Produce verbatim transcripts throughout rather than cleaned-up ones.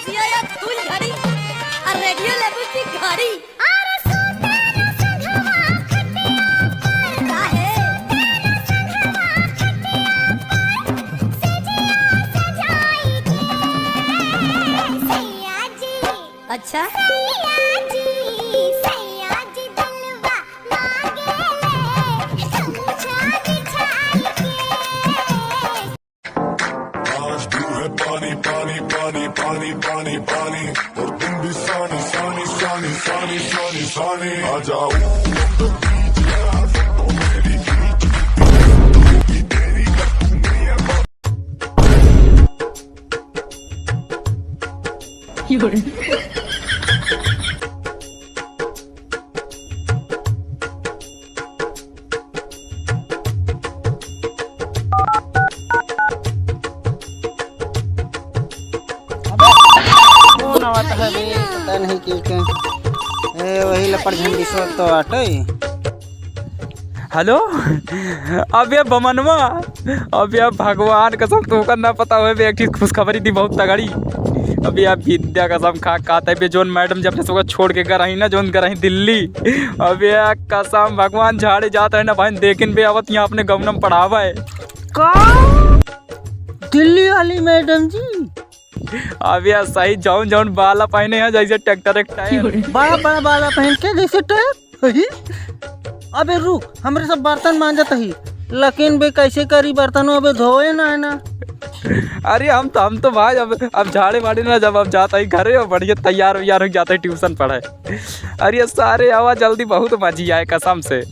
ये एक फुलझड़ी और रेडियो लेबू की घड़ी। अरे सूते ना संघवा खटिया पर। काहे? सूते ना संघवा खटिया पर। सजिया सजाई के सैया जी। अच्छा। सैया जी, सैया जी दिलवा मांगे ले गमछा बिछाई के। आज तू है पानी, पानी, पानी, पानी, पानी, पानी, और तुम भी सानी, सानी, सानी, सानी, सानी, सानी। आ जाओ। कौन आवत है बे? पता नहीं के, के। ए, वही लपड़ झंडी सो तो आटे। हेलो, अबे बमनवा, अबे भगवान कसम तोहका ना पता होए बे, एक ठे खुशखबरी दी बहुत तगड़ी। अबे विद्या कसम खा, खाते बे जौन मैडम जी अपने सबका छोड़ के गरही ना, जौन गरही दिल्ली। अबे कसम भगवान झाड़े जात रहे ना भाई, देखिन बे आवत यहाँ अपने गौनम पढ़ावे। का? दिल्ली वाली मैडम जी? अब यार सही जौन जौन बाला पहने हैं जैसे ट्रैक्टर एक टायर। बड़ा बड़ा बाला पहन के जैसे टायर। अही? अबे रुक, हमरे सब बर्तन मांजत ही, लेकिन बे कैसे करी बर्तन, अबे धोए ना है ना। अरे हम तो, हम तो भाई अब, अब झाड़े वाड़े ना, जब अब जाता ही घरे और बढ़िया तैयार वैयार हो जाता है ट्यूशन पढ़े। अरे सारे आवा जल्दी, बहुत मजी आए कसम से।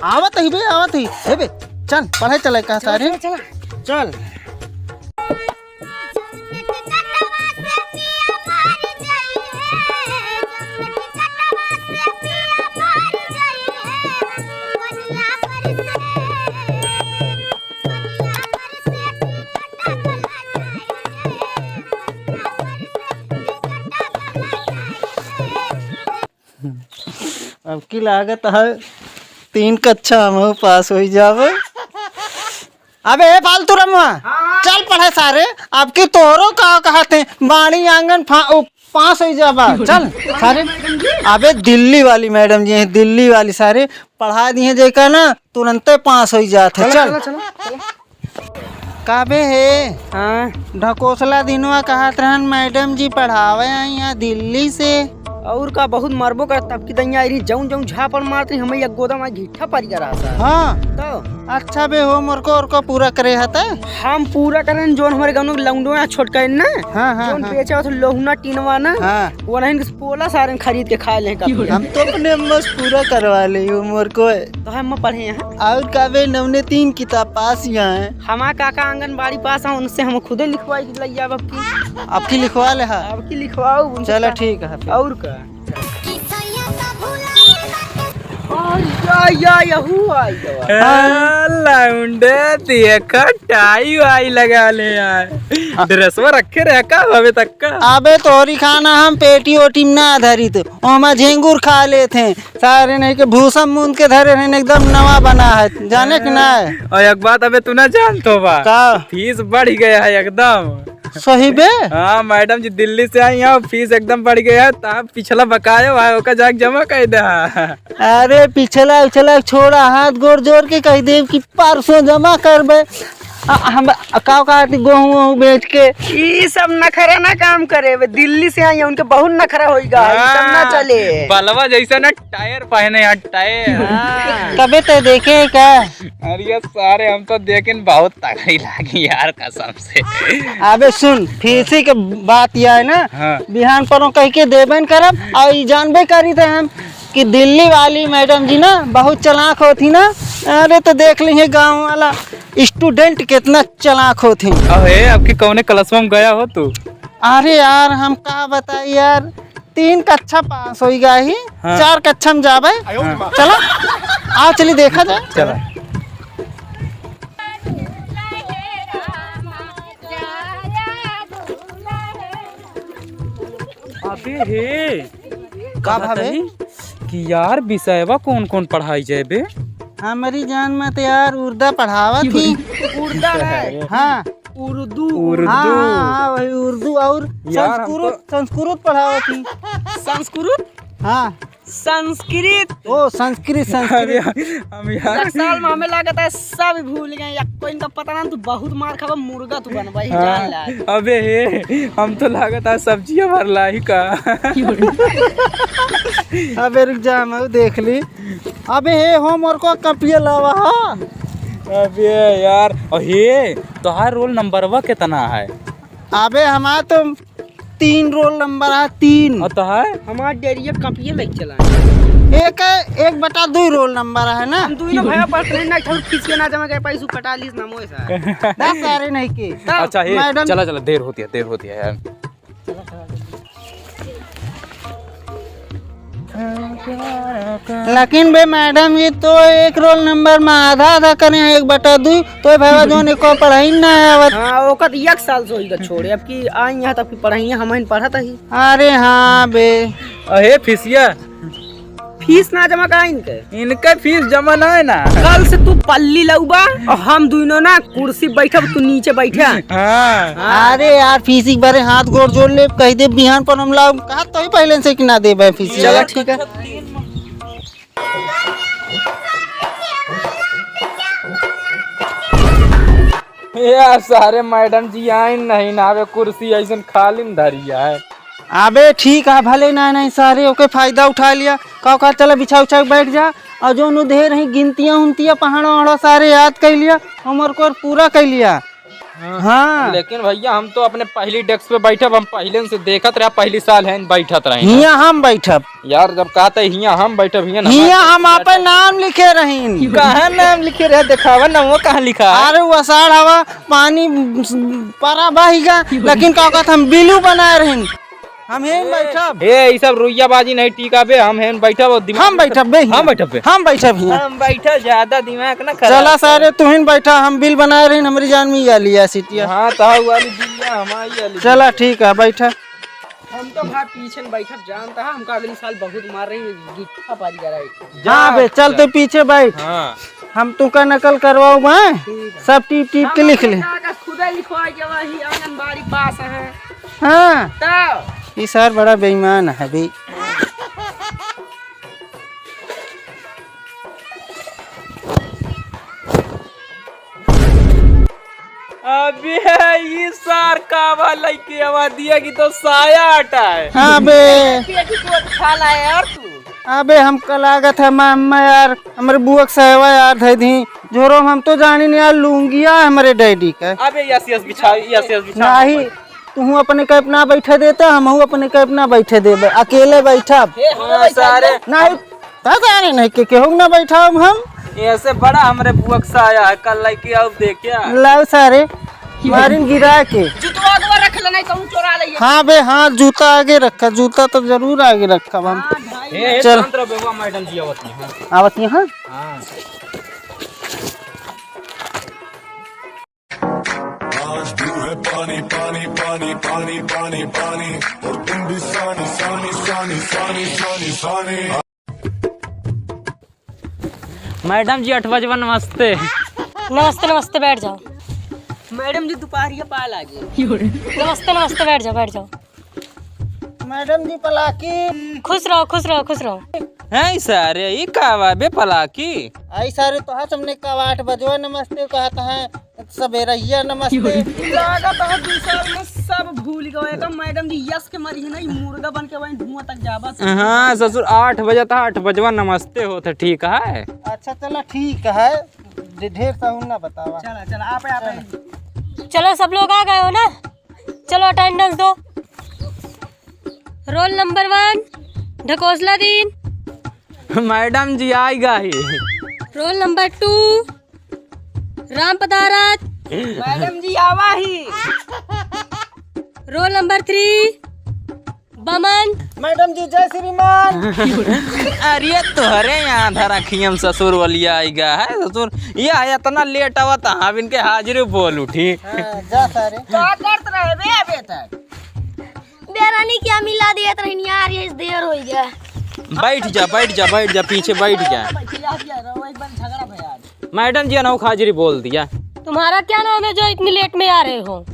आवत ही बे, आवत ही। हे बे, चल पढ़े चले का सारे। चल, चल, चल। अब की लागत है तीन कक्षा हम पास हो जावे। अबे ए फालतू रमुआ, हाँ, हाँ। चल पढ़े सारे। अब की तोहरो का कहत हैं, बाड़ी आंगन फा-, उ, पास हो जाबा। चल सारे। अबे दिल्ली वाली मैडम जी हैं, दिल्ली वाली सारे पढ़ा दी हैं जेका ना, तुरंते पास हो जात है। चला, चल। चला, चला, चला। काबे हे? हाँ। ढकोसला दिनवा कहत रहन, मैडम जी पढ़ावे आई यहाँ दिल्ली से। और का, बहुत मरबो कर, तब की दैया आई रही, जौन जौन झापड़ मारत रही, हमें एक गोदम आज घिट्ठा पड़ गया रहा था। हाँ। तो? अच्छा बे, होमवर्क और को पूरा करे हते? हम पूरा करेन, जौन हमारे गाँव के लौंडो यहाँ छोटका है ना, हाँ, हाँ, जौन हाँ। बेचा होत लोहुना टीनवा ना, हाँ। वो नहीं पोला सारन खरीद के खा ले का। हम तो अपने मस्त पूरा करवा ले होमवर्क को। तो हम पढ़े यहाँ। और काबे नवने तीन किताब पास यहाँ है। हमार काका आंगनबाड़ी पास है, उनसे हम खुदे लिखवाई के लइया अब की। अब की लिखवा ले हा। अब की लिखवाओ उनसे चलो का। ठीक है फिर। और का? आ, या, या, यहू आई गवा। आ, लौंडे देखा टाई वाई लगा ले यार। हाँ। ड्रेसवा रखे रहे का अबे तक का? अबे तोहरी खाना हम पेटी ओटी में ना धरी तो ओमा झेंगुर खा लेत हैं। सारे नहीं के भूसा मूंद के धरे रहन, एकदम नवा बना है, जाने कि ना है? और एक बात अबे तू ना जानत हो बा। का? फीस बढ़ गया है एकदम। सही बे? हाँ, मैडम जी दिल्ली से आई हैं, फीस एकदम बढ़ गया है, तो आप पिछला बकाया है, ओका जाके जमा कर दे। अरे पिछला उछला छोड़ा, हाथ गोड़ जोड़ के कह देब कि परसों जमा करबे। आ, हम, आ, का कहती, गोहूँ वोहूँ बेच के? ई सब नखरा ना काम करे, वे दिल्ली से आई हैं, उनके बहुत नखरा होइगा, ई सब ना हाँ, चले। बलवा जैसा ना टायर पहने हैं, टायर। हाँ। तबे ते देखे का? अरे सारे, हम तो देखेन बहुत तगड़ी लागी यार, कसम से। अबे सुन, फीसी के बात यह है ना, हाँ। बिहान परों कह के देबे न करब, और ई जानबे करी थे हम, कि दिल्ली वाली मैडम जी ना बहुत चालाक होती ना। अरे तो देख ली है गाँव वाला स्टूडेंट कितना चालाक होती। अहे, अब की कौने क्लासवा में गया हो तू? अरे यार हम का बताई यार, तीन कक्षा पास हो गया ही, हाँ। चार कक्षा में जाबे। हाँ। चला, आओ चली देखा जाए। चला। अबे हे, का कहत भावे? हई कि यार विषयवा कौन कौन पढ़ाई जाए बे? हमरी जान में तो यार उर्दा पढ़ावत ही। उर्दा है? हाँ। उर्दू। उर्दू। हाँ, हाँ, हाँ, वही उर्दू और यार, हम संस्कृत, तो संस्कृत पढ़ावत ही। संस्कृत? हाँ। संस्कृत। ओ, संस्कृत, संस्कृत। अरे, हम यार एक साल में हमें लागत है सब भूल गए। या कोई इनका पता ना, तू बहुत मार खाबा, मुर्गा तू बनबा ही, हाँ, जान ला। अबे हे, हम तो लागत है सब्जियां भर लाई का। अबे रुक जा, हम देख ली। अबे हे, homework को कॉपिया लावा, हाँ। अबे यार, और हे, तोहार रोल नंबरवा कितना है? अबे हमार तो तीन रोल नंबर है, तीन। और तोहार? हमार डेरिया कॉपिया लेके चला। एक, एक बटा दो रोल नंबर है ना? हम दोनों भैया पढ़ते नहीं ना, ठौर खींच के ना जमा गए, पैसू कटा लीस ना मोए सा। दस सारे नहीं के। तब अच्छा, हे, मैडम चला, चला, देर होती है, देर होती है यार। लेकिन बे मैडम, ये तो एक रोल नंबर में आधा आधा करे हैं, एक बटा दो, तो भाई जौन एको पढ़ाई ना आवत। हाँ, ओकर एक साल से होई का छोड़े, अब की आई यहाँ तक की पढ़ाई हम ही पढ़त ही। अरे हाँ बे। अहे फीसिया। फीस ना जमा करा इनके। इनके फीस जमा ना है ना। कल से तू पल्ली लउबा और हम दोनों ना कुर्सी बैठब, तू नीचे बैठा। हाँ। हाँ। अरे यार, फीस एक बारे हाथ गोड़ जोड़ ले, कह दे बिहान पर हम लाओ, कहा तो ही पहले से कि ना देबे फीस। चला, ठीक है। यार, सारे मैडम जी आइन नहीं ना, अबे कुर्सी ऐसन खाली न धरी है। अबे ठीक है, भले ना नहीं, सारे ओके फायदा उठा लिया। का, का, चला बिछा उछा के बैठ जा, और जो नु ढेर रही गिनतियाँ उनतियाँ पहाड़ा वहाड़ा सारे याद कर लिया, homework और पूरा कर लिया। हाँ। हाँ। लेकिन भैया, हम तो अपने पहली डेस्क पे बैठब, हम पहले से देखत रहा, पहली साल है बैठत रहे। हियाँ हम बैठब। यार, जब कहते हियाँ हम बैठब, हियाँ ना हियाँ बैठब, हम आपन नाम लिखे रहीन। कहाँ नाम लिखे रहे? देखावा ना, वो कहाँ लिखा है? अरे, वो अषाढ़ हवा, पानी परा बहिगा, लेकिन का कहत हम बिलू बनाए रहीन। हम हेन ए, बैठब। ए, ई सब रुइयाबाजी नहीं ठीक आबे, हम हेन बैठब और दिमाग हम बैठब बे हियाँ। हम बैठब बे। हम बैठब हियाँ। हम बैठब, ज्यादा दिमाग ना खराब चला कर। सारे, तू हिन बैठा, हम बिल बनाए रहीन, हमरी जान में ई आली है सीटिया। हाँ, तो वाली बिलिया, हमारी वाली। चला, ठीक है, बैठा। हम तो भाई पीछे में बैठब, जानता है, हमका अगली साल बहुत मार रही है, गिट्ठा पारी कराई। हाँ बे, चल, तू पीछे बैठ। हाँ। हम तुका नकल करवाऊ बा, ठीक है। सब टीप टीप के लिख ले। हम अपने कागज खुदे लिखवा के वही आंगनबाड़ी पास है। हाँ। तब। ई सार बड़ा बेईमान है बे। अबे, ई सार का बा लइके आवा दिया कि तो साया हटा है। हाँ बे। पेटीकोट खा ला यार तू। अबे, हमका लागत है मामा यार, हमरे बुआ के साया यार धइ दी। झोरो में हम तो जानी नहीं यार, लुंगिया है हमरे डैडी का। अबे, यस, यस, बिछाओ, यस, यस, बिछाओ। नहीं, तू अपने कैप ना बैठे देता, हम अपने कैप ना बैठे देबे, अकेले बैठब। ए, हम हाँ, बैठब सारे। नहीं, ता सारे नहीं के, केहू ना बैठाब हम। ऐसे बड़ा हमरे बुआ के साया है, कल लेके आओ, देखिया। लाओ सारे, मारिन गिरा के। जुतवा अगवा रख ले, नहीं कहूँ चोरा ले। हाँ बे, हाँ, जूता आगे रखा, जूता तो जरूर आगे रखब हम। हाँ, भाई। ए, ए, चल। शांत रहो, बेवा, मैडम जी आवत हैं, हाँ। आवत हैं, हाँ? हाँ। आज भी है पानी, पानी, पानी, पानी, पानी, पानी, और तुम भी सानी, सानी, सानी, सानी, सानी, सानी। मैडम जी, आठ बजवा नमस्ते। नमस्ते, नमस्ते, बैठ जाओ। मैडम जी, दोपहरिया पाल आ गई। नमस्ते, नमस्ते, बैठ जाओ, बैठ जाओ। मैडम जी, पलाकी। खुश रहो, खुश रहो, खुश रहो। हैं सारे, ई का बा बे पलाकी? आई सारे, तोहा सबने का आठ बजवा नमस्ते कहत हैं, सबेरहिया नमस्ते। लागत है दू साल में सब भूल गए। एकदम मैडम जी यस के मरी है ना, ई मुर्गा बन के वहीं धुआं तक जाबा। हाँ ससुर, आठ बजे था, आठ बजवा नमस्ते होत है, ठीक है। अच्छा चला ठीक है, ढे-, ढेर सहूर ना बतावा। चला, चला, आप, आप। चलो सब लोग आ गए हो ना? चलो अटेंडेंस दो। रोल नंबर वन ढकोसला दीन। मैडम जी आई गई। रोल नंबर टू राम पदारथ। मैडम जी आवा ही। रोल नंबर थ्री बमन। मैडम जी जय श्रीमान। अरे तोहरे यहाँ धरा खियम ससुर वाली आई गया है ससुर। ये है इतना लेट आवत, हम इनके हाजिरी बोल उठी। हाँ, जा सारे। का करत रहे बे अबे तक? बेरानी क्या मिला देत रहनी यार, ये देर हो गया। बैठ जा, बैठ जा, बैठ जा, पीछे बैठ जा। बैठ जा, रहो, एक बार झगड़ा भया आज। मैडम जी अनौख हाजिरी बोल दिया। तुम्हारा क्या नाम है जो इतनी लेट में आ रहे हो?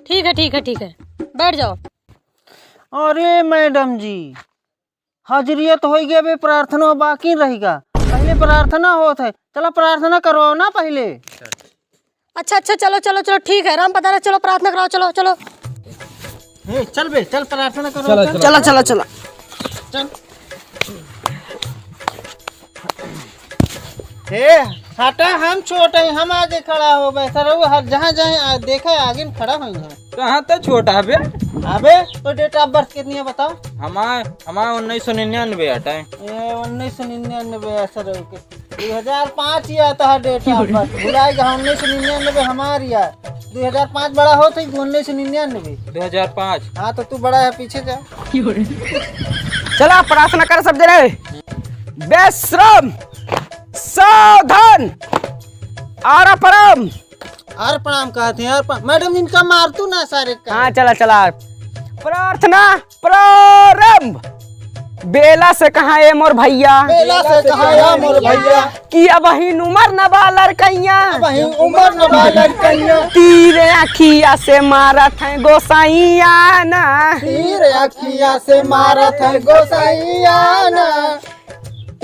ठीक है, ठीक है, ठीक है, बैठ जाओ। अरे मैडम जी, हाजिरिया तो होइ गया, अबे प्रार्थना बाकी रहेगा। पहले प्रार्थना होत है, चला प्रार्थना करवाओ ना पहले। अच्छा, अच्छा, चलो, चलो, चलो, ठीक है, राम पधारा, चलो प्रार्थना कराओ, चलो, चलो। ए, चल बे, चल प्रार्थना करो, चला, चल। चला, चला, चला। चल। ए, हटा, हम छोट है, हम आगे खड़ा होबे। सर, वो हर जहाँ जाए, आ, देखा है, आगे में खड़ा होई है। कहाँ तो छोटा है बे? अबे, तो date of birth कितनी है बताओ? हमार, हमार उन्नीस सौ निन्यानवे हटा है। ए, उन्नीस सौ निन्यानवे है सर, ओके। दो हज़ार पाँच या तो है date of birth। भुलाए गया, उन्नीस सौ निन्यानवे हमार या। दो हज़ार पाँच बड़ा होत है कि उन्नीस सौ निन्यानवे? दो हज़ार पाँच। हाँ, तो तू बड़ा है, पीछे जा। चला, प्रार्थना कर सब जने। बेश्रम, सावधान, आरा परम। आर प्रणाम कहते हैं, आर प्र-, मैडम, इनका मार तू ना सारे का। हाँ, चला, चला। प्रार्थना प्रारंभ। बेला से कहा ए मोर भैया, बेला से कहा ए मोर भैया, कि अबहिन उमर न बा लड़कैया, अबहिन उमर न बा लड़कैया। तीर अखिया से मारत है गोसाइया ना, तीर अखिया से मारत है गोसाइया ना।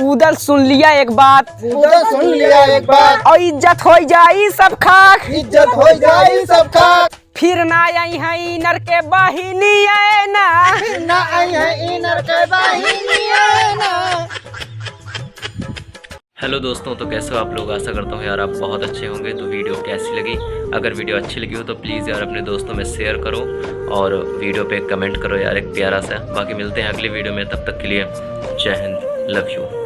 उधर सुन लिया एक बात, उधर सुन लिया एक बात। और इज्जत होइ जाई सब खाक, इज्जत होइ जाई सब खाक। फिर ना आई है इनर के बहिनी है ना, फिर ना आई है इनर के बहिनी है ना। हेलो दोस्तों, तो कैसे हो आप लोग? आशा करता हूँ यार आप बहुत अच्छे होंगे। तो वीडियो कैसी लगी? अगर वीडियो अच्छी लगी हो तो प्लीज़ यार अपने दोस्तों में शेयर करो और वीडियो पे कमेंट करो यार एक प्यारा सा। बाकी मिलते हैं अगली वीडियो में, तब तक के लिए जय हिंद, लव यू।